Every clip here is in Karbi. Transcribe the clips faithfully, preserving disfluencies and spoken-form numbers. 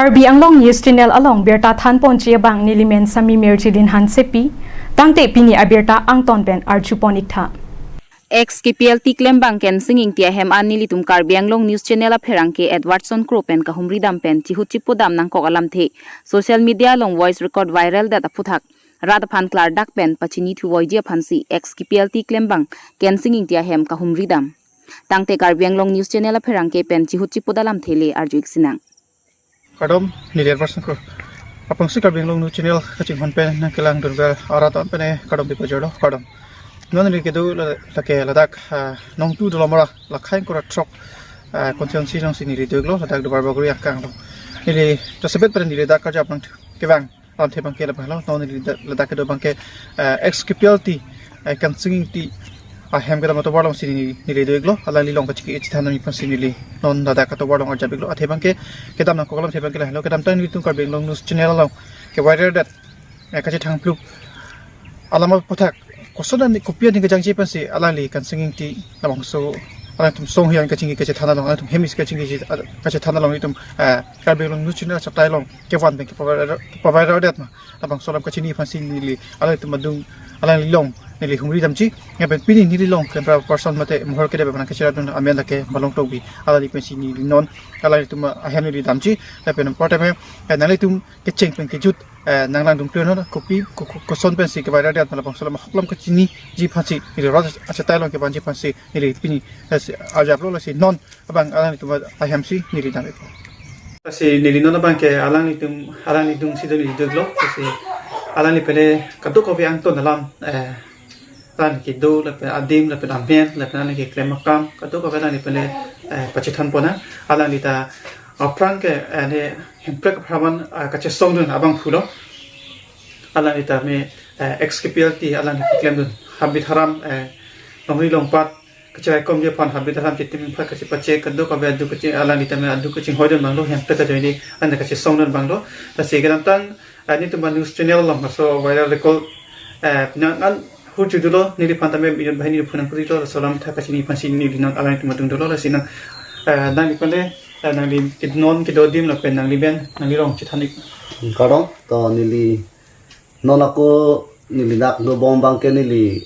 Karbi Anglong News Channel along birta thanponji abang nelimen Sami Mirjilin Hansepi, tangte pini abirta angton pen arjupon iktha. Ex K P L T klembang Kensing Ingti ahem an nelitum Karbi Anglong News Channel apherangke Edwardson Kro pen kahumri dam pen chihut chipo dam nangkok alamthe social media along voice record viral det aphuthak rat aphan klardak pen pachini thuvoiji aphansi ex K P L T klembang Kensing Ingti ahem kahumri dam. Tangte Karbi Anglong News Channel apherangke pen chihut chipo dam alamthe le arju iksinang. Kardom, neli Edwardson Kro. Aphrangsi Karbi Anglong News Channel kachinghon pen nangkelang dunver arat an pen kardom pajirlo, kardom. Non neli kedo la-, lake ladak, ah, Nongtu Dolamara, Lakhaing Kora Throk, ah, constituency alongsi neli do-iklo, ladak Duarbagori akang lo. Neli jasemet pen neli dak karja abang kevang alamthe abangke lapu lo, non neli da-, ladak kedo abangke, eh, ex K P L T, eh, Kensing Ingti ahem kedam atovar alongsi neli, neli do-iklo, alanglilong kachingki chethan nangji aphansi neli non ladak atovar along arjap-iklo, athe abangke kedam nangkok alamthe abangke lahelo, kedamtang nelitum Karbi Anglong News Channel along ke viral det, eh, kachethang plup alam aphuthak koson ani kopi ani kejangji aphansi alangli Kensing Ingti labangso alangtum song hian kachingki kachethan along, alangtum hem isi kachingki kachethan along itum, eh, Karbi Anglong News Channel achatai along kevan pen kepa-viral det ma, labangso alam kachini aphansi neli alangtum adung alanglilong neli humri damji. Lapen pini nelilong camera person mate mohor kedep abang kacherap dun amen lake Balong Tokbi, alangli pensi neli non alangtum ahem neli damji. Lapen important pen, eh, nanglitum kecheng pen kejut, eh, nanglang dun clear non, kopi ko-, ko-, koson pensi keviral det ma, labangso alam ahok alam kachiniji aphansi neli rat achatai along kevanji aphansi neli pini, eh, si arjaplo, lasi non abang alanglitum ahemsi neli dam-iklo. Lasi neli non abangke alanglitum, alanglitum si do neli do-iklo, lasi alangli pen le kadokave angton alam, eh, alangli kedo lapen adim lapen amen lapen alangli keklem akam kadokave alangli pen le, eh, pachethanpon nang. Alangli ta aphrang ke, eh, ne Hemprek apharman, eh, kachesong dun abangphu lo. Alangli ta me, eh, ex K P L T alangli keklem dun habit haram, eh, longri longpat kachiraikomji aphan habit haram chitim ingphat kachepachek kadokave aduk kachi-, alangli ta me aduk kachinghoi dun abang lo, Hemprek ajoine alangli kachesong dun abang lo. Lasi kedamtang, eh, nelitum a-news channel along laso viral record, eh, nang an hurju dolo, neliphan ta me inut banghini phunang puri lo, laso alamthe kachini aphansi neli non alangtum adung dolo, lasi nang, eh, nangli pen le, eh, nangli ke-, non kedo adim lapen nangli pen nanglirong chethan-ik. Kardom, to neli non ako neli dak dobom abangke neli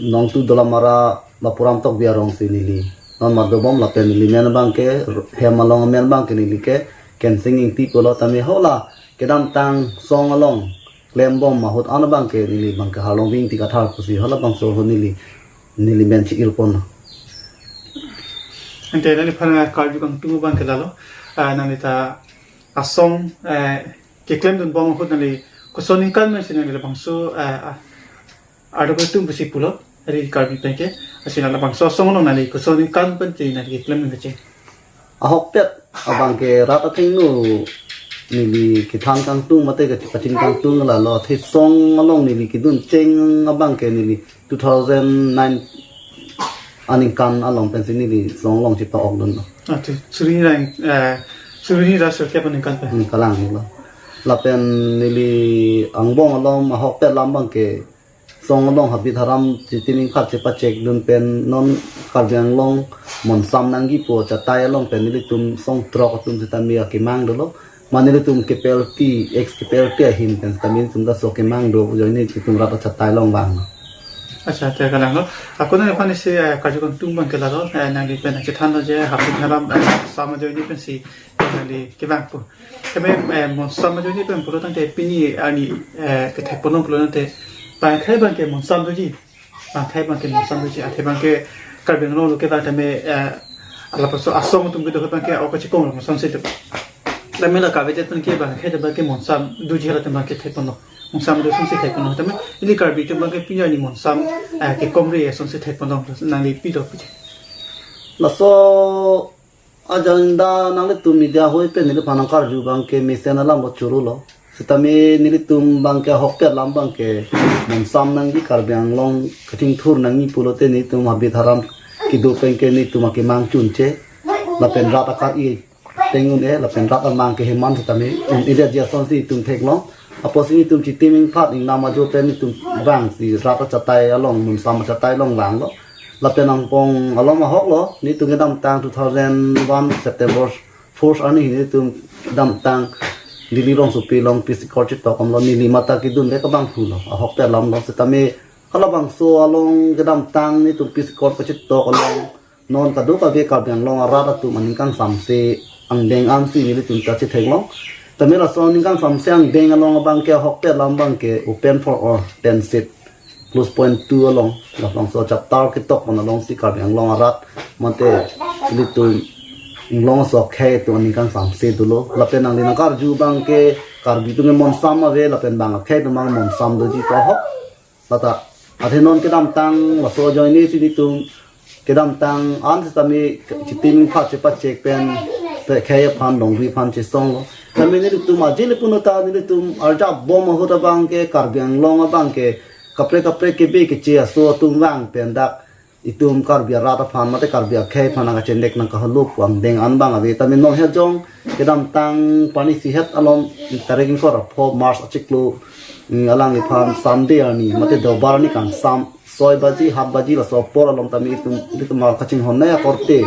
Nongtu Dolamara Bapuram Tokbi arongsi neli non ma dobom, lapen neli men abangke, hem along amen abangke neli ke Kensing Ingti pulo, tame hala kedamtang song along klembom ahut an abangke neli abangke Harlongbi Ingti Kathar pusi halabangso ahut neli, neli men chi-irpon. Ante nangliphan karju kangtung abangke lalo, ah, nangli ta asong, eh, keklem dunbom ahut nangli koson aningkan pensi nangli labangso, eh, ah, ardo atum pusi pulo, ari Karbi penke, lasi nangli labangso asong along nangli koson aningkan pensi nangli keklem dun kacheng? Ahokpet abangke rat athengno neli kethan kangtung mate kachepachin kangtung lalo, athe song along neli kedun cheng abangke neli two thousand nine aningkan along pensi neli song along chepa-ok dunlo. Ah, tu, suri hini ra, eh, suri hini ra sirkep aningkan pen. Hmm, kalang lo. Lapen neli angbong along ahokpet alam abangke song along habit haram chitim ingphat chepachek dun pen non Karbi Anglong monsam nangji pu achatai along pen nelitum song throk atum sitame akemang dolo. Mane nelitum K P L T, ex K P L T ahin pen sitame nelitum laso akemang do, ajoine nelitum rat achatai along vanglo. Accha, te kalang lo. Ako nangphan isi, eh, karju kangtung abangke lalo, eh, nangli pen chethanlo je habit haram, eh, monsam ajoine pensi nangli kevang pu. Tame, eh, monsam ajoine pen pulo tangte pini arni, eh, kethekponlong pulo tangte bang akhei abangke monsam doji. Bang akhei abangke monsam doji. Athe abangke Karbi Anglong lo kevang tame, eh, lapuson asong atum kedo abangke ok chikong lo monsam si do. Tame la kavedet abangke bang akhei abangke monsam doji hala tame abangke thekponlo. Monsam do asonsi thekponlo. Tame ili Karbi atum abangke pini arni monsam, eh, kekomre asonsi thekponlo. Nangli pilo piji. Laso ajang da nanglitum media ahoi pen neliphan nangkarju abangke mesen alam lo churu lo. Sitame nelitum abangke ahokpet alam abangke monsam nangji, Karbi Anglong kachingthur nangji pulote nelitum habit haram kedo penke nelitum akemang chunche. Lapen rat akar-i tengun e, lapen rat amang keheman sitame un-edet ji asonsi nelitum theklong. Apotsi nelitum chitim ingphat ingnam ajo pen nelitum vangsi rat achatai along, monsam achatai along vanglo. Lapen angbong along ahok lo, nelitum kedamtang two thousand one September four arni nelitum kedamtang Dili rongsopi along peace accord chetok amlo, neli mata kedun le kabang pulo. Ahokpet alam lo, setame halabangso along kedamtang nelitum peace accord kachetok along non kadokave Karbi Anglong arat atum aning kangsamse angdeng ansi nelitum ta chetheklong. Tame laso aning kangsamse angdeng along abangke ahokpet alam abangke open for all, ten seat clause point two along, labangso chapter ketok pon alongsi Karbi Anglong arat mate ilitum Inglong aso akhei atum aning kangsamse dolo. Lapen nangli nangkarju abangke Karbi atum ke monsam ave, lapen bang akhei atum abang monsam doji to ahok. Lata athe non kedamtang laso ajoine si nelitum kedamtang an setame chitim phat chepachek pen pe khei aphan longri aphan chesonglo. Tame nelitum ajele punuta nelitum arjap bom ahut abangke Karbi Anglong abangke kaprek kaprek kebe keche aso atum vang pen dak itum Karbi arat aphan mate Karbi akhei aphan nangkachenek nangkaholok angdeng an abang ave. Tame non hejong kedamtang pani sihet alom tarik ingkoi ra pho March achiklo, mm, alangliphan Sunday arni mate Deobar arni kangsam soi baji, hat baji laso apor along tame itum, itum mal kachinghon nai akorte,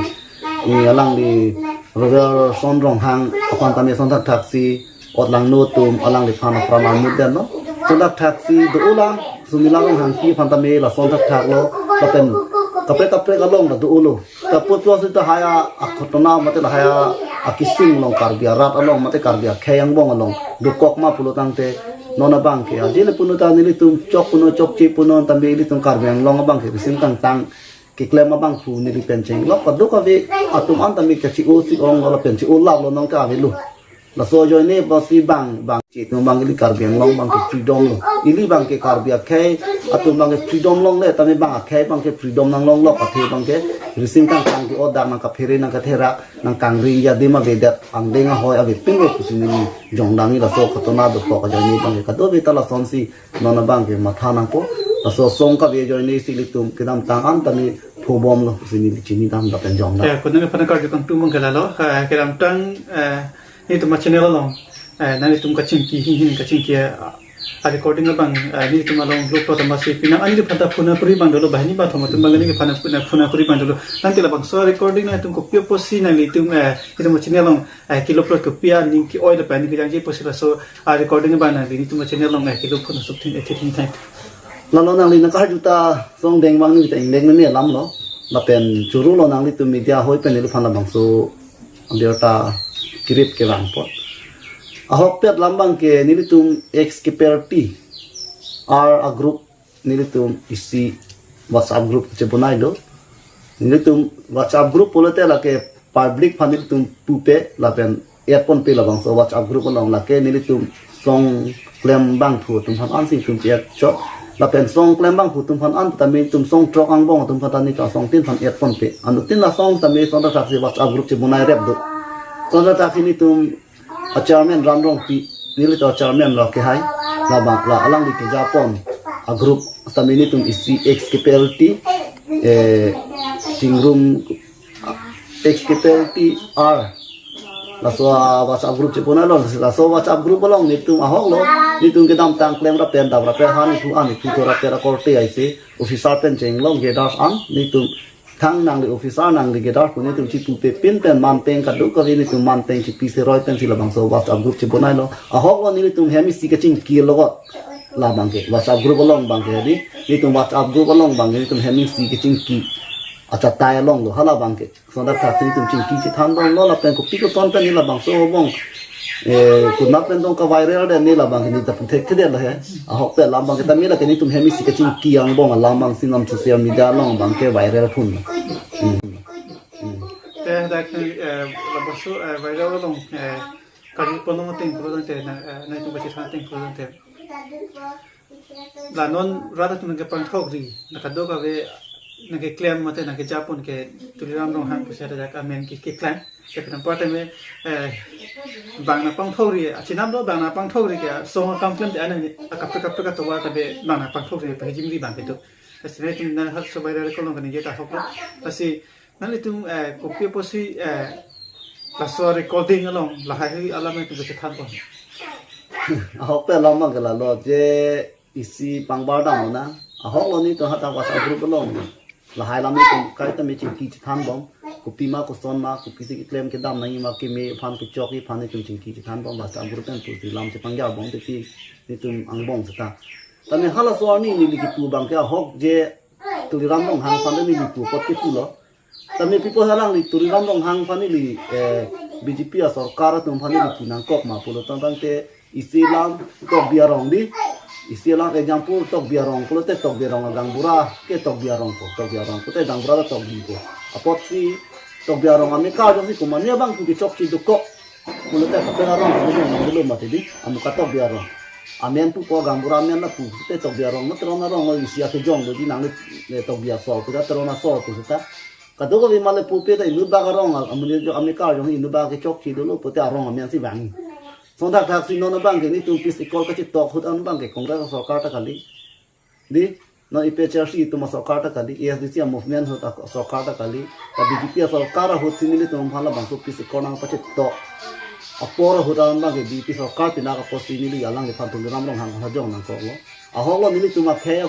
eh, alangli Robertson Ronghang aphan tame son thakthak si ot langno atum alangliphan apran armut den lo. Son thakthak si do-olang, Sumila Ronghangpi aphan tame lason thakthak lo, lapen kaprek kaprek along ta do-olo. Ta putlo si ta lahai akhotona mate lahai akisung along Karbi arat along mate Karbi akhei angbong along dokok ma pulo tangte non abangke ajele punuta nelitum chok punon chokche punon tame ilitum Karbi Anglong abangke risim kangtang keklem abangphu neli pen chenglok kadokave atum an tame kachi-o si-ong lo lapen chi-o lap lo nong ka avelo. Laso ajoine pusi bang bang chi atum abang ili Karbi Anglong abangke freedom lo. Ili abangke Karbi akhei atum abangke freedom longle tame bang akhei abangke freedom nanglonglok athe abangke risim kangtang ke-odak nangkaphere nangkatherak nangkangring adim avedet angdeng ahoi avepin lo pusi neli jongdang. Laso akhotona dokok ajoine abangke kadokave ta lasonsi non abangke matha nangpo. Laso asong kave ajoine si ilitum kedamtang an tame phobom lo pusi neli chini dam lapen jongdang. Ya, kunang pada karju kangtung abangke lalo, eh, kedamtang, eh, nelitum channel along, eh, nanglitum kachingki, hing hing kachingki, eh, a recording abang, eh, nelitum along upload tama si pinang ani phanta phuna kuri abang dolo, banghini bathom atum abang ani phanta phuna, phuna kuri abang dolo. Tangte labangso recording nangtum kopi apotsi nanglitum, eh, nelitum channel along, eh, ke-upload kopi aning ke-oi lapen aning kejangji apotsi laso a recording abang nangli nelitum channel along, eh, ke-upload phuna suk thin, eh, thin thin. Lalo nangli nangkarju ta song deng abang neli ta ingdeng meme alam lo. Lapen choro lo nanglitum media ahoi pen neliphan labangso abirta kirip kevang apot. Ahokpet alam abangke nelitum ex K P L T R a group nelitum isi WhatsApp group chebonai do. Nelitum WhatsApp group pulote lake public aphan nelitum pupe lapen add ponpe labangso WhatsApp group along lake nelitum song klem abangphu atum aphan ansi nelitum che-add chot. Lapen song klem abangphu atum aphan an tame nelitum song throk angbong atum aphan ta nelitum song tin aphan add ponpe. Anuttin lasong tame son thakthak si WhatsApp group chebonai rep do. Son thakthak si nelitum a chairman Ram Rongpi, nelitum a chairman lo kehai, labang la alangli kejapon a group tame nelitum isi ex K P L T, eh, Chingrum ex K P L T R. Laso a WhatsApp group chebonai lo, laso WhatsApp group along nelitum ahok lo, nelitum kedamtang klem ra pen dam ra pen han iphu an iphu thora pen ra korte aisi, officer pen chenglong gather an, nelitum thang nangli officer nangli gather pu nelitum chipupe pin pen manteng kadokave nelitum manteng chipi seroi pensi labangso WhatsApp group chebonai lo. Ahok lo nelitum hem isi kachingki logot. Labangke WhatsApp group along abangke di, nelitum WhatsApp group along abangke nelitum hem isi kachingki achatai along lo halabangke. Son thakthak si nelitum chingki chethan bom lo lapen kopi koson pen neli labangso abang, eh, kunat pen dong ka viral den neli labangke neli ta puthekthedet lo he. Ahokpet alam abangke tame lake nelitum hem isi kachingki angbong alam abang si non social media along abangke viral phun. Hmm. Hmm. Te dak, eh, labangso, eh, viral along, eh, kali ponong ateng pulo tangte na, eh, nangtum kachethan ateng pulo tangte. La non rat atum nangkepangthokri, na kadokave nangkeklem mate nangkejapon ke Tuliram Ronghang pusi ada dak amen ke keklem. Ke kedam pate me, eh, bang nangpangthokri, achinam do bang nangpangthokri ke song akam klem te anang ni, akaprek kaprek katovar tabe bang nangpangthokri pahijimri abang kedo. Lasi nelitum na hat sobai dari kolong kani jeta hoklo. Lasi nanglitum, eh, kopi apotsi, eh, laso recording along lahai hui alam nangtum kachethan pon. Ahokpet alam abangke lalo je isi pangbar dam lo na. Ahok lo nelitum hadak WhatsApp group along. Lahai alam nelitum kaita me chingki chethan bom. Kopima koson ma, kopisi keklem kedam nangji ma, keme aphan kechokji aphan nelitum chingki chethan bom. Basta abur pen pusi lam chepangjar bom titi nelitum angbong seta. Tame halaso arni neli kipu abangke ahokje Tuliram Ronghang aphan neli pu apot kipulo. Tame pipo alangli Tuliram Ronghang aphan neli, eh, B J P asorkar atum aphan neli pu nangkok ma pulo tangte isi alam Tokbi arong di. Isi alam example Tokbi arong pulote Tokbi arong agaonbura ke Tokbi arong po. Tokbi arong pulote gaonbura ta Tokbi po. Apotsi Tokbi arong amekar jongsi komatne abang pu kechokche dokok pulote Tokbi arong pu jong nang dolo mati di. Amu ka Tokbi arong. Amen pupo, gaonbura amen lapu pulote Tokbi arong, ma Teron arong lo, isi akejong lo di nang le, le Tokbi asor pu ta, Teron asor pu ta. Kadokave ma le pupe ta inut bak arong, amonit jong amekar jong inut bak kechokche dolo pulote arong amensi vang. Lason thakthaksi non abangke nelitum peace accord kachetok ahut an abangke Congress asorkar ta kali. Di, non A P H L C atum asorkar ta kali, A S D C amovement ahut asorkar ta kali. Ta B J P asorkar ahutsi nelitum aphan labangso peace accord nangpachetok apor ahut an abangke B J P sorkar pinak apotsi neli alangliphan Tuliram Ronghang aphan jong nangkoklo. Ahoklo nelitum akhei,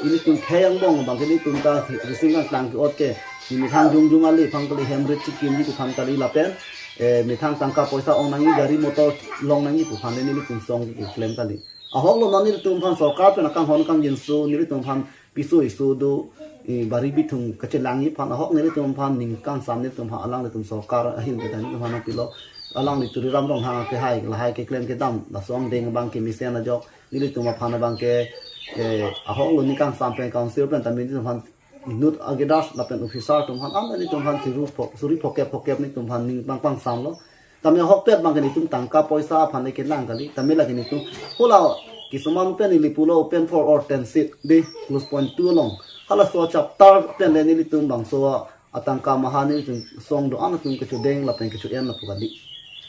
nelitum khei angbong abangke nelitum ta risim kangtang ke-ot ke, methang jongjong ale aphan kali, hem rit chikimji aphan kali lapen, eh, methang tangka poisa ong nangji, gari motor long nangji pu aphan nelitum song keklem kali. Ahoklo non nelitum aphan sorkar pen akanghon kangjinso, nelitum aphan piso iso do, eh, bari bithung kachelangji aphan ahok nelitum aphan ning kangsam nelitum aphan alanglitum sorkar ahin ke nelitum aphan pilo. Alangli Tuliram Ronghang ke hai, lahai keklem kedam, laso angdeng abangke mesen ajok, nelitum aphan abangke, eh, ahoklo ning kangsam pen council pen tame nelitum aphan inut agedas lapen officer atum aphan, an nelitum aphan suri pho-, suri phokep phokep nelitum aphan ning pang pangsamlo. Tame ahokpet abangke nelitum tangka poisa aphan le kelang kali. Tame lake nelitum hala kisuman pen neli pulo open for all ten seat di, clause point two along. Halaso chapter pen le nelitum bangso atangka maha nelitum song do-an atum kechodeng lapen kecho-en lapu kali.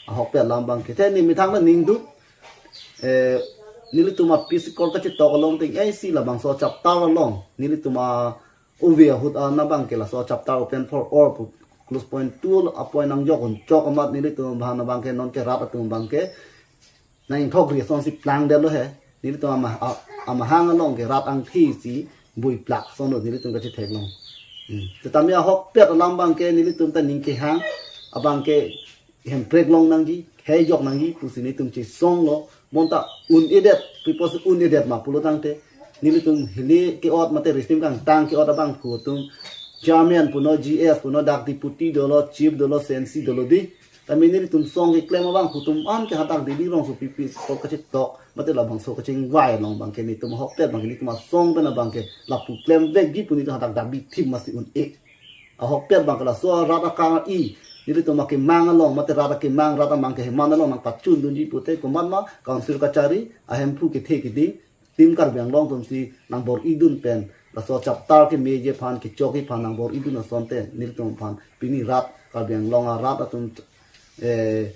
Ahokpet alam abangke. Te ne methang le ningduk, eh, nelitum a peace accord kachetok along teng, eh, si labangso chapter along nelitum a uve ahut an abangke laso chapter open for all pu clause point two a point nangjok un chok amat nelitum aphan abangke nonke rat atum abangke nang ingthok ri asonsi plangdetlo he. Nelitum ama-, a-, amahang along ke rat angthisi bui plak ason lo nelitum kachetheklong. Hmm. Setame ahokpet alam abangke nelitum ta ning kehang abangke hemprek long nangji, khei jok nangji pusi nelitum chesonglo. Bonta un-edet, pipo si un-edet ma pulo tangte, nelitum hili ke-ot mate risim kangtang ke-ot abangphu atum chairman puno, G S puno, dak deputy dolo, chief dolo, sensi dolo di. Tame nelitum song keklem abangphu atum an ke hadak Delhi rongsopi peace accord kachetok mate labangso kachingvai along abangke nelitum ahokpet abangke nelitum asong pen abangke lapu klemvekji pu nelitum hadak dabi thim masi un-e. Ahokpet abangke laso rat akang i, nelitum akemang along mate rat akemang, rat amang keheman along nangpachundunji pute komat ma council kachari, ahemphu kethe keding, Team Karbi Anglong atumsi nangbor-idun pen laso chapter kemeji aphan, kechokji aphan nangbor-idun asonte nelitum aphan pini rat Karbi Anglong arat atum, eh,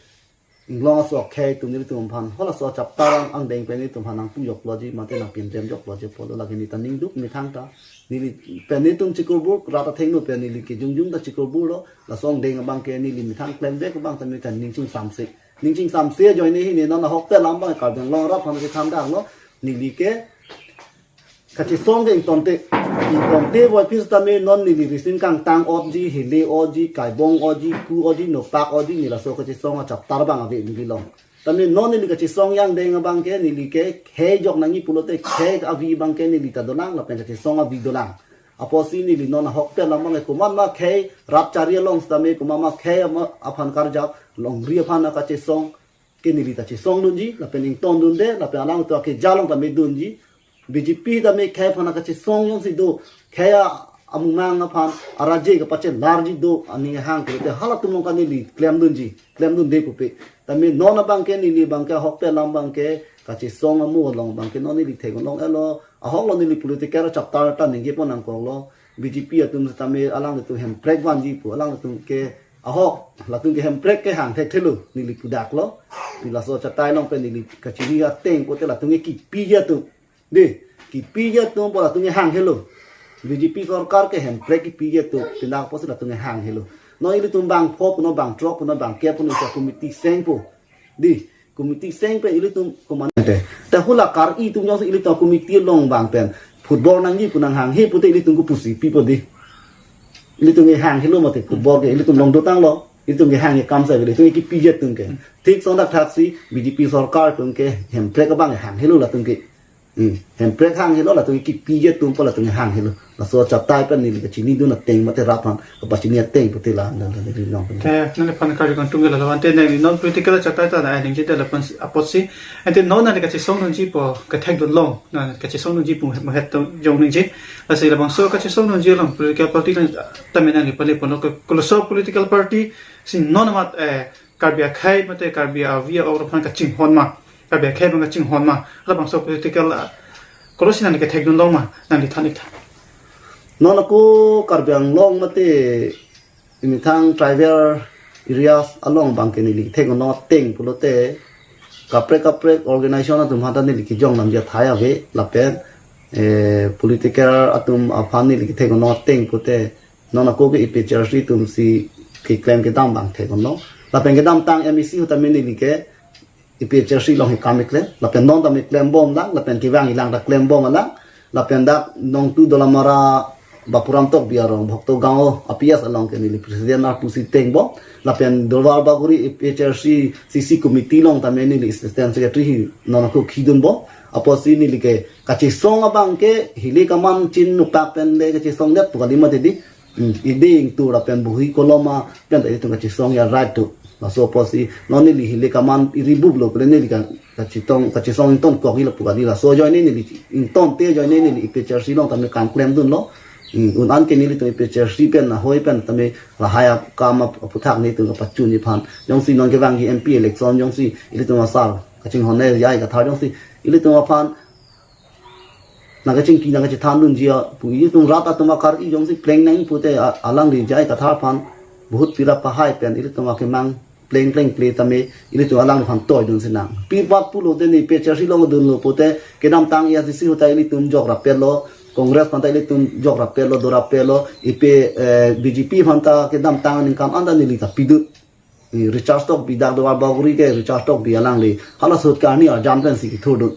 inglong aso akhei atum nelitum aphan halaso chapter ang, angdeng pen nelitum aphan nangpu jokloji mate nangpinrem jokloji pulo. Lake neli ta ningduk methang ta neli pen nelitum chikurbur, rat athengno pen neli ke jongjong ta chikurburlo. Laso angdeng abangke neli methang klemvek abang ta neli ta ning chingsamse. Ning chingsamse ajoine hini non ahokpet alam abang Karbi Anglong arat aphan kethandaklo. Neli ke kachesong ke ingtonte. Ingtonte voiphit tame non neli risim kangtang otji, hile otji, kaibong otji, ku otji, nopak otji, neli laso kachesong achaptar abang ave neli long. Tame non neli kachesong angdeng abangke neli ke khei jok nangji pulote khei avi abangke neli ta dolang lapen kachesong avi dolang. Apotsi neli non ahokpet alam abangke komat ma khei rat chari along setame komat ma khei ama aphan karjap longri aphan kachesong ke neli ta chesongdunji, lapen ingtondunde, lapen alangtum akeja along tame dunji. B J P tame khei aphan kachesong jongsi do, khei a-, amumang aphan araje kapachelarji do, aning hang pulote halatum along ka neli klemdunji, klemdunde pupe. Tame non abangke neli abangke ahokpet alam abangke kachesong amu along abangke non neli theklong elo, ahoklo neli political chapter ta ningje pon nangkoklo. B J P atum setame alanglitum hemprek vanji pu, alanglitum ke ahok, latum ke hemprek kehang thekthelo, neli pudaklo. Pi laso achatai along pen neli kachiri ateng pute latum ke kipiji atum. Di, kipiji atum pu latum ke hanghelo. B J P sorkar ke hemprek kipiji atum, pindak apotsi latum ke hanghelo. Non ilitum bangpho puno, bangthrok puno, bangkep puno, sa committee sengpo. Di, committee seng pen ilitum komatne te. Te hula kar-i atum jongsi ilitum committee along abang pen football nangji pu nanghanghe pute ilitum kopusi pipo di. Ilitum kehang helo mate football ke, ilitum long dotanglo. Ilitum kehang ke kam sa, ilitum ke P J atum ke. Thik lason dak thaksi B J P sorkar atum ke Hemprek abang kehang helo latum ke. Hmm. Hemprek hang helo, latum ke P J atum pu latum kehang helo. Laso chatai pen neli kachinidun ateng mate rat aphan kapachini ateng pute la, la, la, la, la, la. Te, nangliphan karju kangtung ke lalo, ante nangli non political chatai ta na ningje te lapen apotsi. Ante non nangli kachesongdunji pu kethekdun long, nangli kachesongdunji pu mahet to jong ningje. Lasi labangso kachesongdunji along political party nang tame nangli pale pono ke koloso political party si non amat, eh, Karbi akhei mate Karbi avi a-ok aphan kachinghon ma, Karbi akhei aphan kachinghon ma, labangso political, ah, kolosi nangli kethekdun long ma, nangli than ik tha. Non ako Karbi Anglong mate imethang tribal areas along abang ke neli kethekdun long ateng pulote kaprek kaprek organization atum aphan ta neli kejong namji athai ave lapen, eh, political atum aphan neli kethekdun long ateng pulote non ako ke A P H L C atum si keklem kedam abang thekdun long. Lapen kedamtang M A C ahut tame neli ke A P H L C along he kam keklem. Lapen non tame klembom lang, lapen kevang ilang ta klembom lang. Lapen dak nongtu Dolamara Bapuram Tokbi arong Bhokto Gaon a P S along ke neli president arpu si tengbom. Lapen Duarbagori A P H L C C C committee along tame neli assistant secretary hi non ako khidunbom. Apotsi neli ke kachesong abang ke hili kaman chin nupak pen le kachesongdet pu kali mati di. Hmm, ide ingtur lapen bohi kolom apen ta itum kachesong ya right to. Laso apotsi non neli hili kaman iri bublo pule neli ka, kachitong, kachesong ingtonkok hilo pu kali, laso ajoine neli ingtonte ajoine neli A P H L C along tame kam klemdunlo. Hmm, un-an ke nelitum A P H L C pen ahoi pen tame lahai akam ap-, aphuthak nelitum kapachunji aphan. Jongsi non kevangji M P election jongsi ilitum asar kachinghon ne J I Kathar jongsi ilitum aphan nangkachingki nangkachethandunji a pu ilitum rat atum akar-i jongsi pleng nang pute a-, alangli J I Kathar aphan bahut pira pahai pen ilitum akemang pleng pleng ple tame ilitum alangliphan toidun sinang. Pirpat pulote neli A P H L C along dunlo pute kedamtang A I C C ahut ta ilitum jok rapetlo, Congress aphan ta ilitum jok rapetlo, do rapetlo, ipe, eh, B J P aphan ta kedamtang aningkan anta neli ta pidun. I Richard Tokbi dak Duarbagori ke Richard Tokbi alangli hala sut karni arjan pen si kithurdun.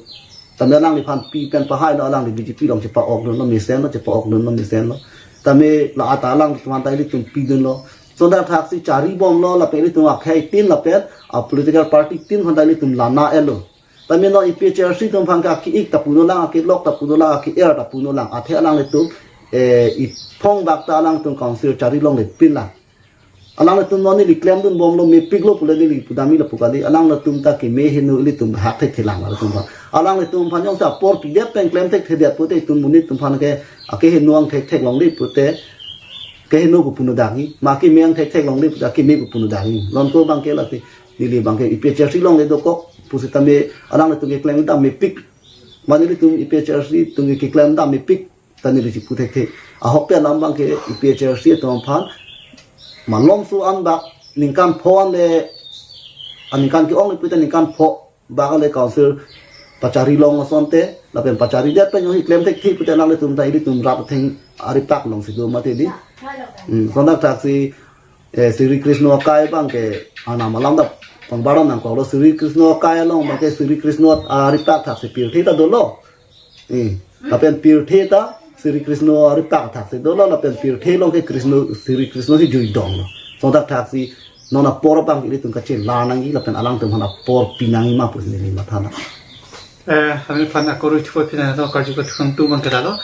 Tame alangliphan pi pen pahailo, alangli B J P along chepa-okdunlo mesenlo, chepa-okdunlo mesenlo. Tame la ata alangli aphan ta ilitum pidunlo. Lason dak thaksi charibomlo lapen ilitum akhei tin lapen a political party tin aphan ta ilitum lana-etlo. Tame non A P H L C atum aphan ke ake-ik ta punolang, akelok ta punolang, ake-er ta punolang. Athe alanglitum, eh, iphong bak ta alangtum council chari longle pinlang. Alanglitum non neli klemdunbomlo mepiklo pule neli pudamji lapu kali, alanglitum ta keme heno ilitum hak thekthelang alanglitum aphan. Alanglitum aphan jongsi apor pidet pen klem thekthedet pute itum monit atum aphan ke akeheno angthek theklongle pute keheno pu puno dagi, ma keme angthek theklongle pute akeme pu puno dagi. Non ako abang ke lasi neli abang ke A P H L C along le dokok pusitame alanglitum keklem ta mepik. Ma nelitum A P H L C atum keklem ta mepik. Ta neli chipu thekthe. Ahokpet alam abang ke A P H L C atum aphan malomso an bak ningkan pho an le, aningkan ke-ong le pute ningkan pho bak le council pachari long asonte, lapen pacharidet pen jongsi klem thekthe pute alanglitum ta ilitum rat atheng aripak alongsi do mati di. Hmm, lason dak thaksi, eh, Sri Krishna akai abang ke anam alam dak pangbaran nangkoklo, Sri Krishna akai along abang ke Sri Krishna aripak thaksi pirthe ta dolo. Eh, lapen pirthe ta Sri Krishna aripak thaksi dolo, lapen pirthe along ke Krishna, Sri Krishna si juidonglo. Lason dak thaksi non apor abang ilitum kachelar nangji lapen alangtum aphan apor pinangji ma pusi neli matha nang. Eh, ami aphan ako rui thupo pina no karju kangtung abang ke lalo.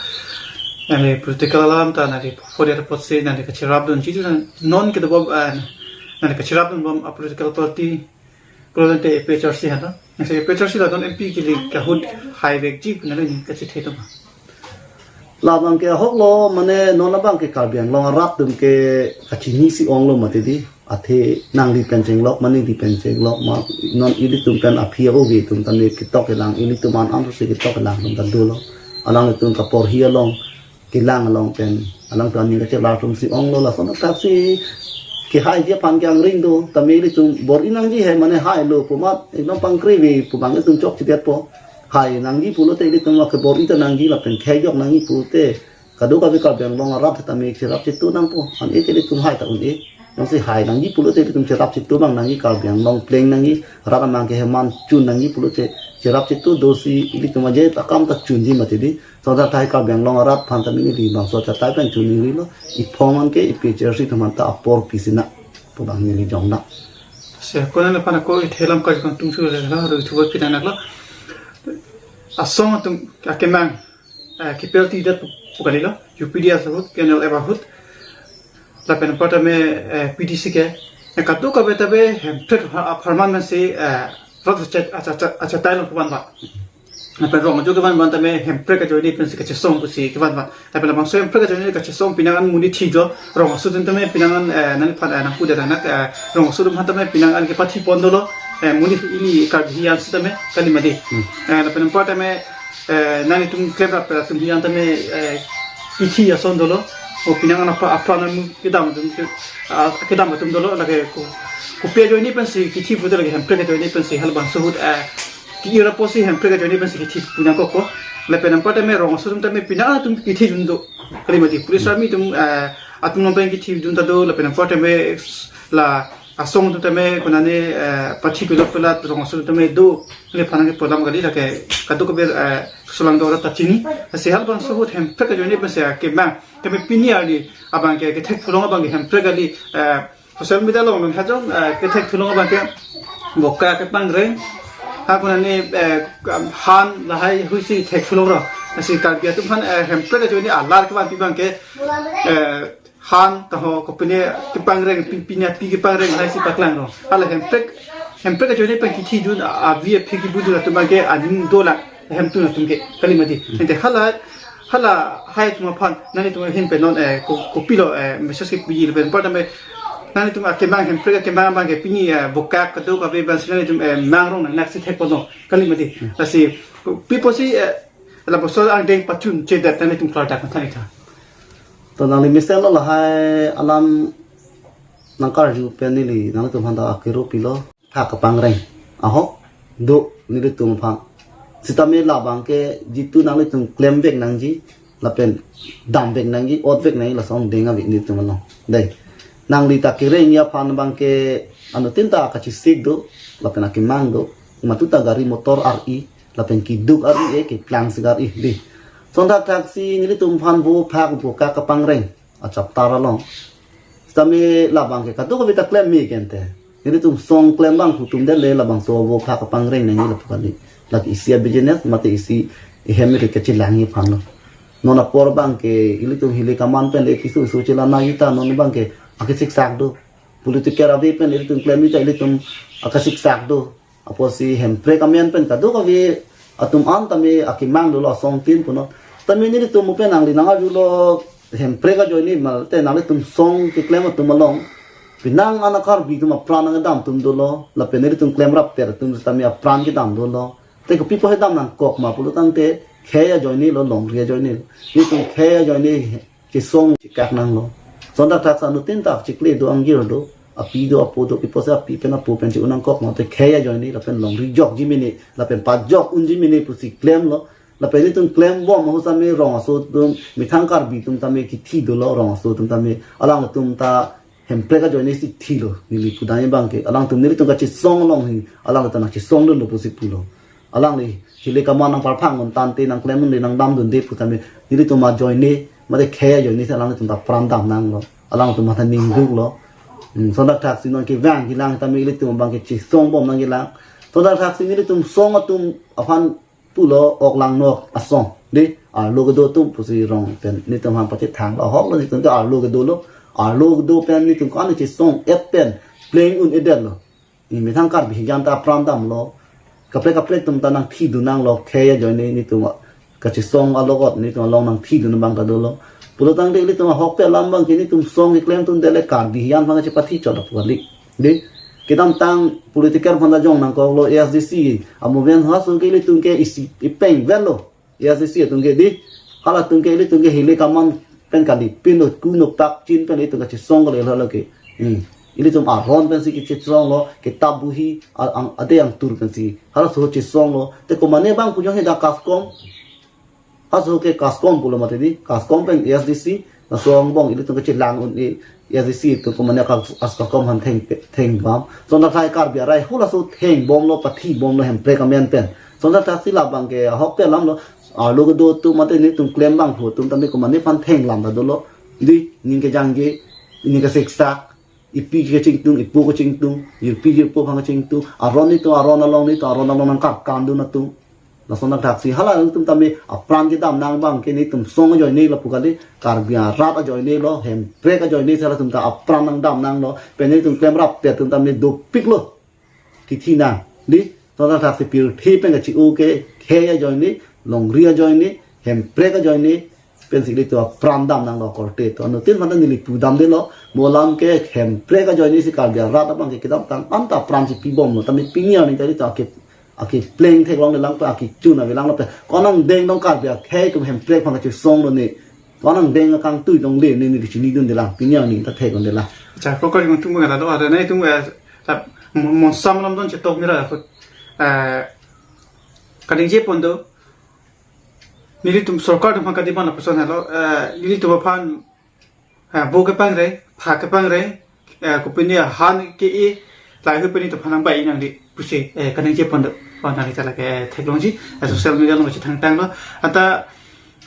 Nangli political alam ta nangli phodet apotsi nangli kacherapdunji tu nang non kedo bom, eh, nangli kacherapdunbom a political party pulote A P H L C hano. Nangsi A P H L C la non M P kili kahut haivekji pu nangli ning kachethe tuma. La abang ke ahoklo, mane non abang ke Karbi Anglong arat atum ke kachini si-onglo mati di. Athe nangli pen chenglok, ma neli pen chenglok, ma non ilitum pen aphi a-oge atum tame ketok kelang, ilitum an an si ketok kelang atum ta dolo. Alanglitum kaporhi along, kelang along pen alangtum aning kachelar atum si-onglo, lason thaksi kehaiji aphan ke angring do, tame ilitum bor-i nangji he mane hailo pu amat ekdom pangkre ave pu abang itum chokchedetpo. Hai nangji pulote ilitum ke bor-i ta nangji lapen khei jok nangji pulote kadokave Karbi Anglong arat tame cherap chetu nangpo. An-e te ilitum hai ta un-e. Ansi hai nangji pulote ilitum cherap chitu abang nangji, Karbi Anglong pleng nangji, rat amang ke heman chun nangji pulote cherap chitu dosi ilitum aje akam ta chunji mati di. Sodar thai Karbi Anglong arat aphan ta neli di bangso chatai pen chun neli lo. Iphong an ke I P H R C atum aphan ta apor pisi na pu abang neli jong na. Se kona na pana ko ithelam ka jikon tung su le lo ru thu ba pita nak lo. Asong atum akemang, eh, kipel ti dat pu kali lo. U P D A ahut, K N L F ahut. Lapen apar tame, eh, P D C ke. Eh, kadokave tabe Hemprek ha-, apharman si, eh, rat acha-, acha-, acha-, achatai lo kevan ba. Lapen rong ajo kevan ban tame Hemprek ajoine pensi kachesong pusi kevan ba. Lapen labangso Hemprek ajoine kachesong penang an monit thi do. Rong aso atum tame penang an, eh, nangliphan, eh, nangpu dada nak, eh, rong aso atum aphan tame penang an kepathi pon dolo. Eh, monit ili Karbi hiyan si tame kali mati. Hmm. Eh, lapen apar tame, eh, nanglitum klemrap atum hiyan tame, eh, kithi ason dolo. O penang an apa, apran amu kedam atum ke, ah, kedam atum dolo lake ko, kopi ajoine pensi kithi pulote lake Hemprek ajoine pensi halabangso ahut, eh, ki-ir apotsi Hemprek ajoine pensi kithi pu nangkok ko. Lapen apar tame rong aso atum tame penang atum kithi dun do. Kali mati police army atum, eh, atum nong pen kithi dun ta do, lapen apar tame la asong atum tame konane, eh, pathi pelot pelat rong aso atum tame do. Lapen aphan ke polam kali lake kadokave, eh, solang do rat ta chini. Si halabangso ahut Hemprek ajoine pensi akemang. Tame pini arni abang ke kethek thulong abang ke Hemprek kali, eh, social media along along hajong, eh, kethek thulong abang ke boka kepangreng. Ha konane, eh, han lahai huisi thek thulong ro. Si Karbi atum aphan, eh, Hemprek ajoine alar kevan pi abang ke, eh, han taho kopine kepangreng, pi, pine pi kepangreng lahai si paklang ro. Hala Hemprek, Hemprek ajoine pen kithi dun, a, avi aphi kibu dun atum abang ke aning dolang. Hemtun atum ke kali mati. Ente hala, hala hai atum aphan nanglitum ahin pen non, eh, ko, kopilo, eh, message kepiji lapen apar tame nanglitum akemang Hemprek akemang abang ke pini, eh, boka kadokave abang si nanglitum, eh, mang rong nang naksi thek pon do kali mati. Hmm. Lasi pi apotsi, eh, labangso angdeng pachun chedat nanglitum klardak nangthan-ik tha. To nangli mesen lo lahai alam nangkarju pen neli nanglitum aphan ta akero pilo. Phak kepangreng ahok do nelitum aphan. Sitame labang ke jitu nanglitum klemvek nangji, lapen damvek nangji, otvek nangji, lason deng ave nelitum along. Dei, nangli ta kerengji aphan abang ke anuttin ta kachesik do, lapen akemang do, matu ta gari motor ar-i, lapen keduk ar-i, eh, keplang si ar-i, dei. Sonthak thaksi nelitum aphan vo phak boka kepangreng achaptar along. Sitame labang ke kadokave ta klem me kente. Nelitum song klem abang pu atum dele labangso vo phak kepangreng nangji lapu kali. Lake isi a-business mate isi ihem ri kachelangji aphan lo. Non apor abang ke ilitum hile kaman pen le kisu su chelang nangji ta non abang ke akesiksak do. Political ave pen ilitum klemji ta ilitum akesiksak do. Apotsi Hemprek amen pen kadokave atum an tame akemang dolo asong tin punon. Tame nelitum pen nangli nangarjulo Hemprek ajoine mate nanglitum song keklem atum along. Penang an a-Karbi atum apran nangdam atum dolo. Lapen nelitum klemrap per atum tame apran kedam dolo. Te kopi apot kedam nangkok ma pulo tangte khei ajoine lo, longri ajoine lo. Nelitum khei ajoine chesong chekak nanglo. Sonthak thaksi anuttin ta chikle do, angjir do, api do apo do, pi apotsi api pen apo pen che-un nangkok mate khei ajoine lapen longri jokji mene lapen pajok unji mene pusi klemlo. Lapen nelitum klembom ahut sitame rong aso atum methang Karbi atum tame kithi dolo, rong aso atum tame alangtum ta Hemprek ajoine si thilo, neli pudamji abang ke alangtum nelitum kachesong along hi alangtum nangchesong dunlo pusi pulo. Alangli hile kaman nangparphang un tangte nangklem dunde nangdam dunde pu tame nelitum ajoine mate khei ajoine si alangtum ta pran dam nanglo. Alangtum matha ningduklo. Hmm, sonthak thaksi non kevang kelang tame ilitum abang ke chesongbom nangkelang. Sonthak thaksi nelitum song atum aphan pulo ok langnok asong. Dei, arlo kedo atum pusi rong pen nelitum aphan pachethang lo, ahok lo nelitum ke arlo kedo lo. Arlo kedo pen nelitum ko-an chesong-et pen pleng un-edetlo. Ni methang Karbi hijan ta apran damlo. Kaprek kaprek atum ta nangthi dun nanglo, khei ajoine nelitum kachesong alogot nelitum along nangthi dun abang ta dolo. Pulo tangte ilitum ahokpet alam abang ke nelitum song keklem atum dele Karbi hijan aphan kachepathi chot apu kali. Dei, kedamtang political aphan ta jong nangkoklo, A S D C a-movement haso ke ilitum ke isi ipeng vet lo. A S D C atum ke dei, halatum ke ilitum ke hile kaman pen kali, pin lo ku no pak chin pen ilitum kachesong kali hala ke. Hmm. Ilitum aron pensi kachesong lo, ke tabuhi a-, ang, ade angtur pensi. Halaso chesong lo. Te komane abang pu jong he da kaskom. Haso ke kaskom pulo mate dei, kaskom pen A S D C, Laso angbong ilitum kachelang un-e, A D C atum komane ka as ka kom han theng, theng bam. Lason thakthak Karbi arat halaso theng bomlo, pathi bomlo Hemprek amen pen. Lason thakthak si labang ke ahok pen alam lo. Arlo kedo atum mate nelitum klem abang phu atum tame komane aphan theng lam ta dolo. Dei, ning kejangje, ning kesiksak, ipi kachingtung, ipo kachingtung, jirpi jirpo aphan kachingtung, aron nelitum, aron along nelitum, aron along nangkar kandun atum. Lason thakthak si hala atum tame apran kedam nang abang ke nelitum song ajoine lapu kali, Karbi arat ajoine lo, Hemprek ajoine si halatum ta apran nangdam nanglo, pen nelitum klemrap pen atum tame dopiklo. Kithi nang, dei, lason thakthak si pirthe pen kachi-o ke, khei ajoine, longri ajoine, Hemprek ajoine, pensi ilitum apran dam nanglo korte atum. Anuttin mate neli pudamdelo, mo alam ke Hemprek ajoine si Karbi arat abang ke kedamtang anta apran si pibomlo. Tame pini arni ta ilitum ake, akepleng theklonglelang pe, akechun avelang lo pe. Konat angdeng dong Karbi akhei atum Hemprek aphan kachesong lo ne. Konat angdeng akangtui dong le ne, neli chinidundelang. Pini arni ta theklonglelang. Acha, kokori nung tung nang lado ada nai tung, eh, tap, mon, monsam lam don chetok mira, eh, kaningje pon do. Nelitum sorkar atum aphan kadiman lapuson helo, eh, nelitum aphan, eh, vo kepangre, pha kepangre, eh, kopine han ke-e, lahai hui pini atum aphan nangbai nangli pusi, eh, kaningje pon do. Oh, nangli ta lake, eh, theklongji, eh, social media along si thangtanglo. Anta,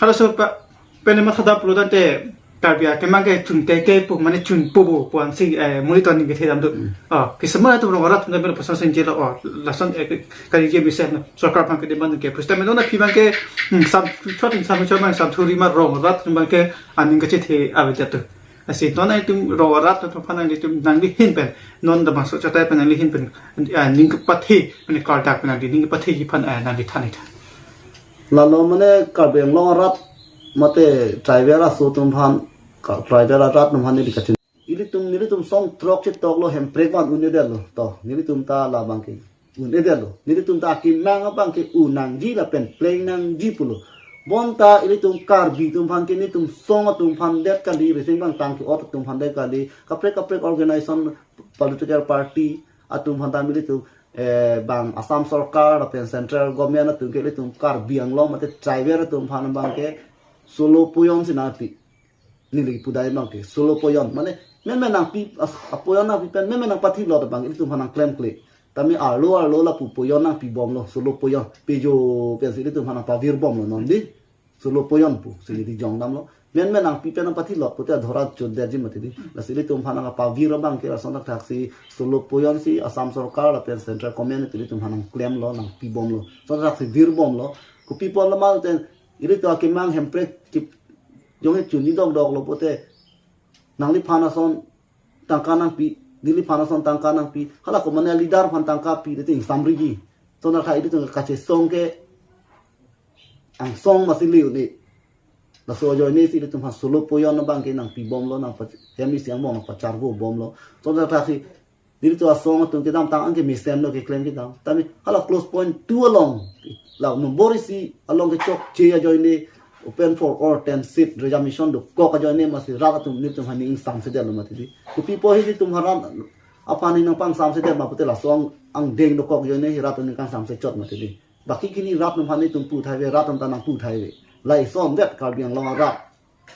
halaso pa, pene mathadap pulo tangte, Karbi akemang ke chun ke ke pu mane chunpo bo pu ansi, eh, monit aning kethe dam do. Hmm. Oh, kisama atum rong arat atum ta mera pasang senjelo, oh, lason, eh, ke, kali je bisa no, sorkar aphan kedamtang ke. Pusi tame non aphi abang ke, hmm, sam chot, sam chot abang, sam thuri ma rong arat atum abang ke aning kachethe avedet do. Lasi non atum rong arat atum aphan nanglitum nangli ahin pen, non damsok chatai pen nangli ahin pen, ah, ning kepathe, mane kardak pen nangli, ning kepathe ji aphan, eh, nangli than-ik tha. Lalo mane Karbi Anglong arat mate tribal aso atum aphan, ka-, tribal arat atum aphan neli kachin. Ilitum, nelitum song throk chetoklo, Hemprek van un-edetlo. To, nelitum ta labang ke un-edetlo. Nelitum ta akemang abang ke un nangji lapen pleng nangji pulo. Bonta ilitum Karbi atum aphan ke nelitum song atum aphan det kali, resing bang tang ke-ot atum aphan det kali. Kaprek kaprek organization, political party atum aphan ta nelitum, eh, bang Assam sorkar lapen central government atum ke ilitum Karbi Anglong mate tribal atum aphan abang ke solo poyon si nangpi. Neli pudai abang ke solo poyon. Mane, menmen nangpi, as-, apoyon nangpi pen, menmen nangpathi lot abang, ilitum aphan nangklemkle. Tame arlo arlo lapu poyon nangpibomlo, solo poyon. Pejo, pensi ilitum aphan nangpavir bomlo non dei. Solo poyon pusi neli jong damlo. Menmen nangpi pen nangpathi lot pute adhorat chodetji mati dei. Lasi ilitum aphan nangpavir abang ke lason thakthak si solo poyon si Assam sorkar lapen central government ilitum aphan nangklemlo, nangpibomlo. Lason thakthak si vir bomlo. Kopi apot lo ma ten, ilitum akemang Hemprek kip-, jong chunji dokdoklo pute. Nangliphan ason tangka nangpi, neliphan ason tangka nangpi. Hala komane leader aphan tangka pi, ilitum ingsamriji. Lason thakthak ilitum kachesong ke angsong masi liu ne. Laso ajoine si ilitum aphan solo poyon abang ke nangpibomlo, nangpa-, hem isi angbong nangpacharvo bomlo. Lason thakthak si nelitum asong atum kedamtang anke mesenlo keklem kedam. Tame hala clause point two along, la nombor isi along kechokche ajoine, open for all, ten seat reservation dokok ajoine masi rat atum nelitum aphan ning ingsamsedetlo mati dei. Kopi apot hi nelitum rat aphan ning nangpangsamsedet ma pute laso ang, angdeng dokok ajoine hi rat atum ning kangsamse chot mati dei. Baki kini rat atum aphan nelitum puthai ave, rat atum ta nangputhai ave. Lahai ason det Karbi Anglong arat,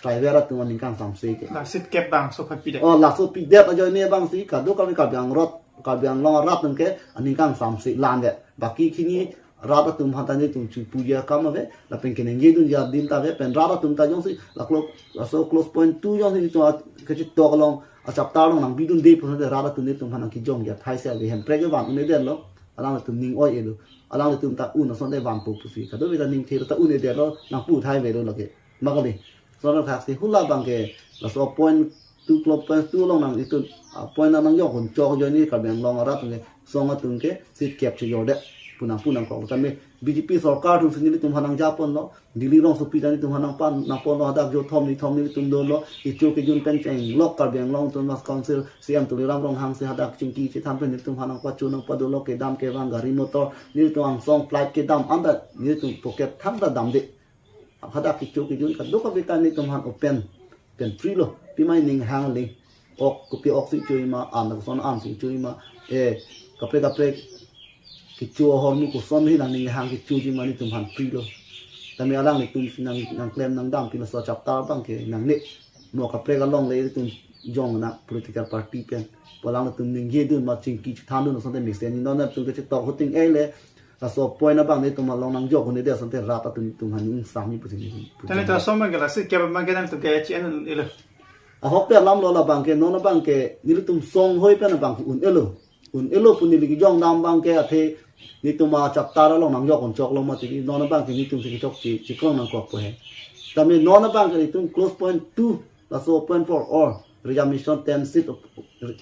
tribal atum aning kangsamse ke. La seat kep bangso aphan pidet. Oh, laso pidet ajoine abang si kadokave Karbi Anglong arat, Karbi Anglong arat atum ke aning kangsamse lang det. Baki kini rat atum aphan ta nelitum chepuji akam ave, lapen keningjedunji adim ta ave, pen rat atum ta jongsi la clo-, laso clause point two jongsi nelitum a-, kachetok along, achaptar along nangbidunde pu asonte rat atum nelitum aphan nangkejongji athai si ave, Hemprek ke van un-edetlo, alangtum ning oi-elo, alangtum ta un asonte vanpo pusi. Kadokave ta ning thelo ta un-edetlo, nangputhai avelo lake. Ma kali. Lason thakthak si hala abang ke laso point two, clause point two along nanglitum, ah, point nangjok un chok ajoine Karbi Anglong arat atum ke, song atum ke seat kep chejordet. Pu nang, pu nangkok tame B J P sorkar atum si nelitum aphan nangjaponlo. Delhi rongsopi ta nelitum aphan nangpan, nangponlo, hadak jo thom ni thom nelitum dolo. Kecho kejun pen chenglok Karbi Anglong Autonomous Council C E M Tuliram Ronghang si hadak chingki chethan pen nelitum aphan nangpacho nangpadolo, kedam kevang gari motor, nelitum angsong flight kedam anta nelitum pocket thangta damde. Hadak kecho kejun kadokave ta nelitum aphan open pen free lo. Pima ning hang le. Ok, kopi ok si chui ma, an lason an si chui ma. Eh, kaprek kaprek kecho ahormu koson hi nangning hang kechoji ma nelitum aphan free lo. Tame alanglitum si nang, nangklem nangdampi laso chapter abang ke nangne. mo kaprek along le itum jong na political party pen pu alanglitum ningjedun ma chingki chethandun asonte mesen ni non atum ke chetok huting eh le laso point abang nelitum along nangjok un-edet asonte rat atum itum aphan ning samji pusi neli pu. Tane to som ke la si ke bang ke nangtum ke H N elo. Ahokpet alam lo labang ke non abang ke nelitum song hoi pen abang ke un-elo. Un-elo pu neli kejong dam abang ke athe nelitum achaptar along nangjok un choklo mati di non abang ke nelitum si kechokche chekrong nangkokpo he. Tame non abang ke nelitum clause point two laso point four or reservation ten seat of,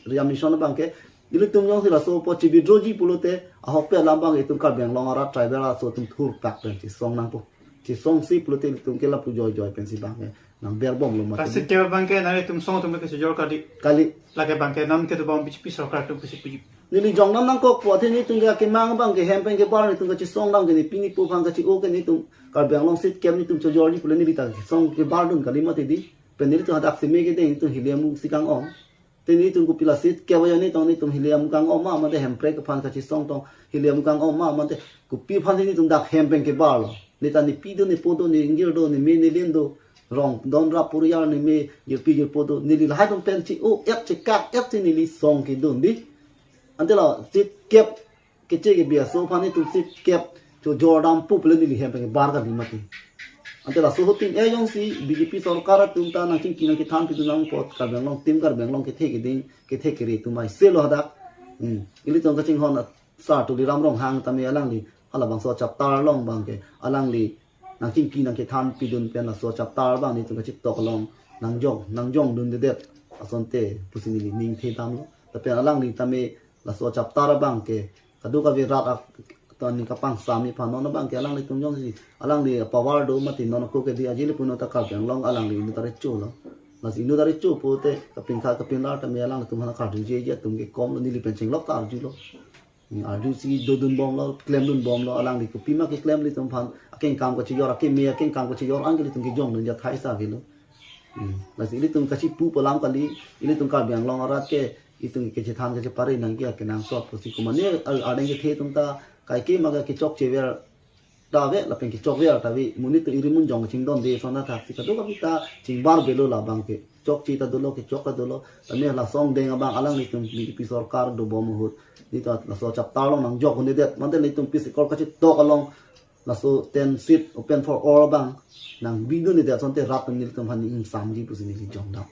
reservation abang ke nelitum jongsi laso apot che-withdrawji pulote ahokpet alam abang itum Karbi Anglong arat tribal aso atum thurpak pen chesong nangpo. Chesongsi pulote itum ke lapu joijoi pensi abang ke nangberbomlo mati. Plastic ke abang ke nangtum song atum ke sejor kali. Kali. Lake abang ke non ke tu abang B J P sorkar atum pusi puji. Neli jong dam nangkokpo athe nelitum ke akemang abang ke hem pen kebar nelitum kachesong dam ke ne pini pu aphan kache-o ke nelitum Karbi Anglong seat kep nelitum chojorji pule neli ta song kebardun kali mati di. Pen nelitum hadak seme kedeng nelitum hile amu si kang-ong. Te nelitum kopi la seat kep ajo nelitum nelitum hile amu kang-ong ma mate Hemprek aphan kachesong tong hile amu kang-ong ma mate kopi aphan nelitum dak hem pen kebarlo. Ne ta ne pi do ne po do ne ingjir do ne me ne lin do rong don rap puriar ne me jirpi jirpo do neli lahai atum pen che-o-et chekak-et si neli song kedun di. Ante la seat kep keche kebi aso aphan nelitum seat kep chojor dam pu pule neli hem pen kebar kali mati. Ante laso huting eh jongsi B J P sorkar atum ta nangchingki nangkethan pidun nangpo Karbi Anglong tim Karbi Anglong kethe keding kethe kere atum ai selo hadak. Hmm. Ilitum kachinghon Sar Tuliram Ronghang tame alangli halabangso chaptar along abang ke alangli nangchingki nangkethan pidun pen laso chaptar abang nelitum kachetok along nangjong nangjongdundedet asonte pusi neli ning the damlo. Lapen alangli tame laso chaptar abang ke kadokave rat ak- ton ni kapangsam iphan non abang ke alanglitum jongsi alangli power do mati non ako ke di ajili puno ta Karbi Anglong alangli inut arecho lo. Lasi inut arecho pote kapingkha kapinglar tame alanglitum aphan karjujeji atum ke komlo neli pen chenglok ta arjulo. Arjusi dodunbomlo, klemdunbomlo, alangli kopima keklem ilitum aphan akengkam kachejor, akeme akengkam kachejor anke ilitum kejongdun athai sa avelo. Hmm. Lasi ilitum kachipu pu alam kali, ilitum Karbi Anglong arat ke, itum kechethan kechepare nangji akenangsot pusi komatne al- adeng kethe atum ta kaike ma kechokchever ta ave, lapen kechokver ta ave, monit atum iri munjong chingdonde ason athaksi kadokave ta chingbar avelo labang ke. Chokche ta dolo, kechok ta dolo, tame laso angdeng abang alanglitum B J P sorkar dobom ahut nelitum laso chaptar along nangjok un-edet, mate nelitum peace accord kachetok along laso ten seat open for all abang nangbidundedet asonte rat atum nelitum aphan ning ingsamji pusi neli jong dam.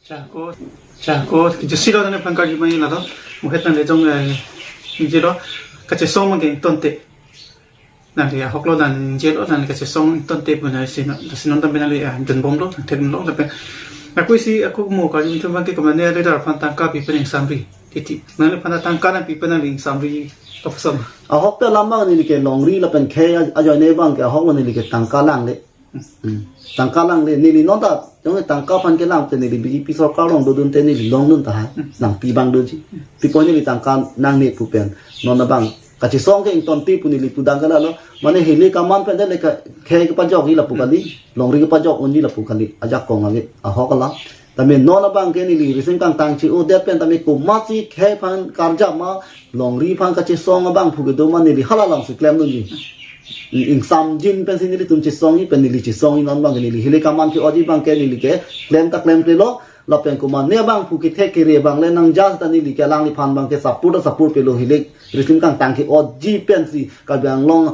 Chako, chako, kejasi lo tane pangkar jumai la to. Muhet nang le jong, eh, ningje lo, kachesong abang ke ingtonte. Nangli ahok lo nang ningje lo, nangli kachesong ingtonte pu nangli si non, si non tame nangli, eh, dunbomlo, nang thekdunlo, lapen. Aku isi, aku mo karjumai atum abang ke komatne leader aphan tangka pi pen ingsamri. Titi, nangliphan tangka nangpi pen nangli ingsamri, toksom. Ahokpet alam abang neli ke longri lapen khei aj- ajoine abang ke ahok lo neli ke tangka langle. Hmm. Tangka langle neli non ta, jong tangka aphan kelang te neli B J P sorkar along dodun te neli longdun tahai. Hmm. Nangpi abang doji. Hmm. Pi apot neli tangka nangne pu pen. Non abang kachesong ke ingtonte pu neli pudang ke lalo. Mane hile kaman pen de le ka khei kepajokji lapu kali. Longri kepajok unji lapu kali. Ajakong ave ahok alam. Tame non abang ke neli risim kangtang che-odet pen tame komatsi khei aphan karja ma longri aphan kachesong abangphu kedo ma neli hala alongsi klemdunji. Ingsamjin pensi nelitum chesongji pen neli chesongji non abang ke neli hile kaman ke-oji abang ke neli ke klem ta klemklelo lapen komatne abangphu kethe kere abang le nangja ta neli ke alangliphan abang ke support ta support pelo hile risim kangtang ke-oji pensi Karbi Anglong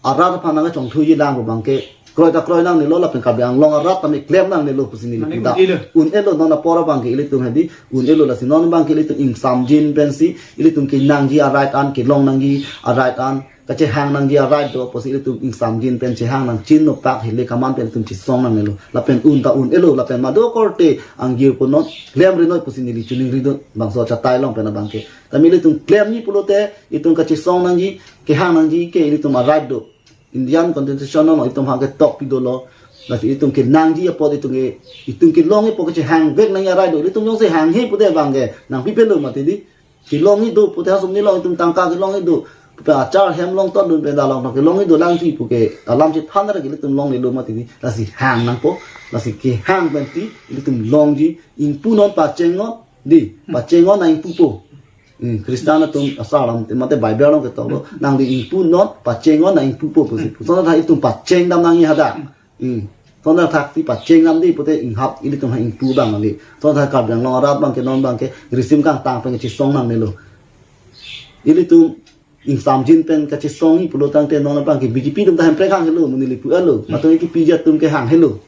arat aphan nangchongthuji lang abang ke kroi ta kroi nangnelo lapen Karbi Anglong arat tame klem nangnelo pusi neli mane puda. Un-elo. Un-elo non apor abang ke ilitum hedi un-elo lasi non abang ke ilitum ingsamjin pensi ilitum kenangji a-right an kelong nangji a-right an kachehang nangji a-right do pusi ilitum ingsamjin pen chehang nangchin nopak hile kaman pen ilitum chesong nangnelo lapen un ta un-elo lapen mado korte angjir punon klemri noi pusi neli choningridun bangso achatai along pen abang ke. Tame ilitum klemji pulote itum kachesong nangji kehang nangji ke ilitum a-right do. Indian Constitution along itum aphan ketok pi dolo. Lasi itum kenangji apot itum ke itum kelongji apot kachehang vek nangji a-right do. Itum jongsi hanghe pute abang ke nangpi pelo mati di. Kelongji do pute hasum ni along itum tangka kelongji do. Pute achar hem longtotdun pen dalong kelongji do lang si pu ke alam chethan ra ke itum longlelo mati di. Lasi hang nangpo. Lasi kehang pensi itum longji ingpu non pacheng non di. Pacheng non nang ingpupo. Hmm, Christian atum asar alam mate Bible along ketok lo nangli ingpu non pacheng non nang ingpupo pusi pu. Sona tha itum pacheng dam nangji hadak. Hmm. Tongthaksi pacheng lam di pute inghap ilitum ha ingpu abang ave. Tongtha Karbi Anglong arat abangke non abangke risim kangtang pen kachisong nangnelo. Ilitum ingsamjin pen kachisongji pulo tangte non abangke B J P atum ta hemprek hang helo, mo neli pu-etlo. Matong iki P J atum ke hang helo.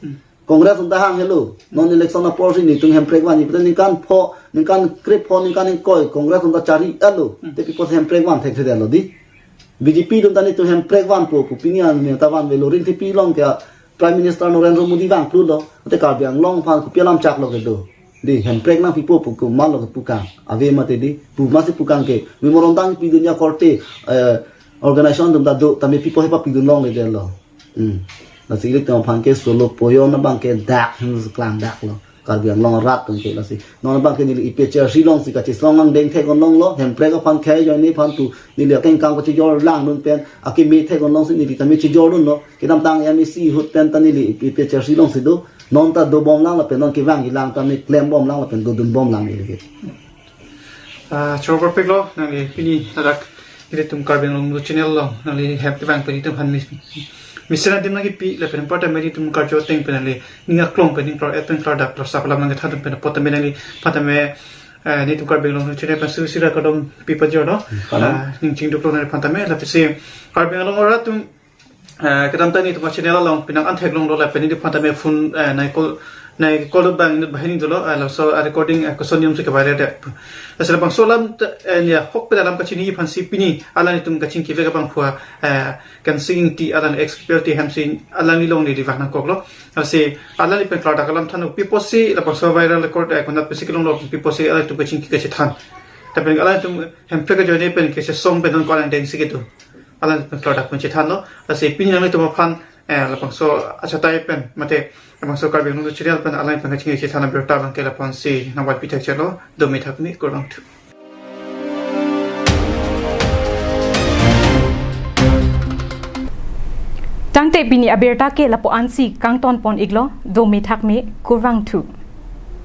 Congress atum ta hang helo. Non election apor si nelitum hemprek vanji pute ningkan pho, ningkan krepho, ningkan ingkoi Congress atum ta chari-etlo. Te pi apotsi hemprek van thekthedetlo di. B J P atum ta nelitum hemprek vanpo pu pini an neta vanvelo. Ringthepi along ke Prime Minister Narendra Modi vangplulo. Te Karbi Anglong aphan kopi alam chaklo kedo. Di hemprek nangpipo pu komatlo kepu kang. Ave mati di. Pu masi pu kang ke. Memorandum pidun ya korte, eh, organization atum ta do, tame pi apotsi papidun longledetlo. Hmm. Lasi ilitum aphan ke solo poyon abangke dak hem klang daklo. Karbi Anglong arat atum ke lasi. Non abangke neli A P H L C alongsi kachisong angdeng thek-on longlo. Hemprek aphan khei ajoine aphan tu neli akengkang kachijor langdun pen akeme thek-on longsi neli tame chijordunlo. Kedamtang M A C ahut pen ta neli A P H L C alongsi do. Non ta dobomlang lapen non kevangji lang tame klembomlang lapen dodunbomlang neli ke. Ah, choro parpiklo, nangli pini ladak ilitum Karbi Anglong News Channel along nangli hem kevang pen itum aphan mis-, mesen adim nangkipi lapen apot tame itum karjo ateng pen nangli ning aklong pen ning klar-et pen klardak klarsak alam nangkethan pen apot tame nangli aphan tame, eh, nelitum Karbi Anglong News Channel pen suri suri akardom pipajorlo. Kardom. Ah, ning chingduklo nangliphan tame, lapisi Karbi Anglong arat atum, eh, kedamtang nelitum channel along penang an theklonglo lapen neli aphan tame phone, eh, nai call, nai call abang inut banghini dolo, eh, laso, eh, recording, eh, koson nium si keviral det. Lasi labangso alam te, eh, ya, hok pen alam kachiniji aphansi pini alanglitum kachingki vek abang pua, eh, Kensing Ingti alang ex P L T hemsi alangli along neli vang nangkoklo. Lasi alangli pen klardak alam than pi apotsi labangso viral record, eh, konat pensi kelonglo pi apotsi alanglitum kachingki kachethan. Tapi alanglitum hemprek ajoine pen kachisong pen non ko alang dengsi kedo. Alanglitum klardak pen chethanlo. Lasi pini nanglitum aphan, eh, labangso achatai pen mate labangso Karbi Anglong Channel pen alang pen kachingki chethan abirta abangke lapu-ansi nangvanpi thekchelo. Dome thakme, kurvangthu. Tangte pini abirta ke lapu-ansi kangtonpon-iklo. Dome thakme, kurvangthu.